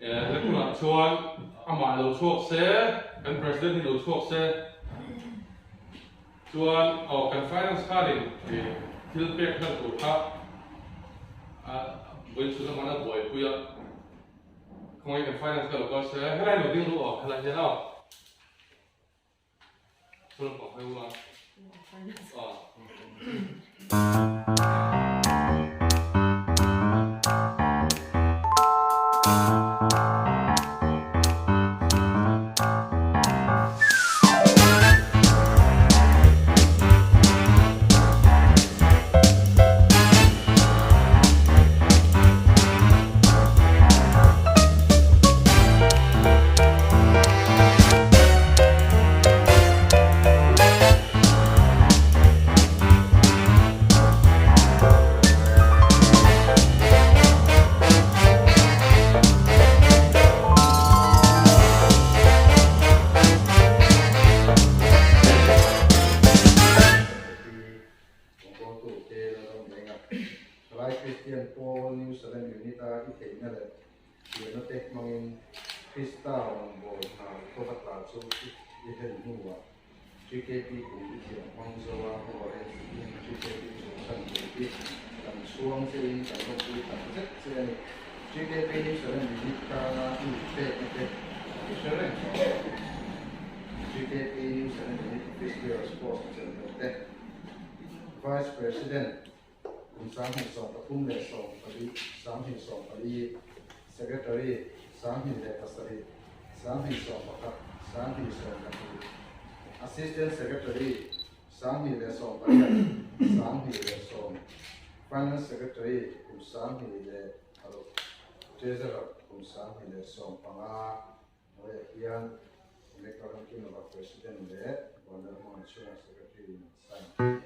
Letunah chuan amah lo chhuak se, kan President hi lo chhuak se, chuan aw kan Finance khanin thil pek hlan tur kha vawichhun a hman a buaipui a, khawngaih kan Finance kha lo kal se, helai lo ding ru aw helai hian aw. Thalai Kristian Paul New Salem Unit-a i theihna leh Thiamna te hmangin Krista rawngbâwl hna thawk a tla chu i hel hnuah GKP kum i thiam hmang zo a ORS in GKP chungchhan tur hi kan chhuang chein kan ropui tak zet che a ni. GKP New Salem Unit tana i inpekna te i hre reng tawh ang. GKP New Salem Unit Office Bearers Post a chelh ber te Vice President Kum 2033 2040 Secretary 2007 2011 2012 Assistant Secretary 2018 2010 Finance Secretary kum 2006 Treasurer kum 2015 hnuaiah hian Electoral Kinova President leh Governor hmangah chhunga Secretary in an sign a ni.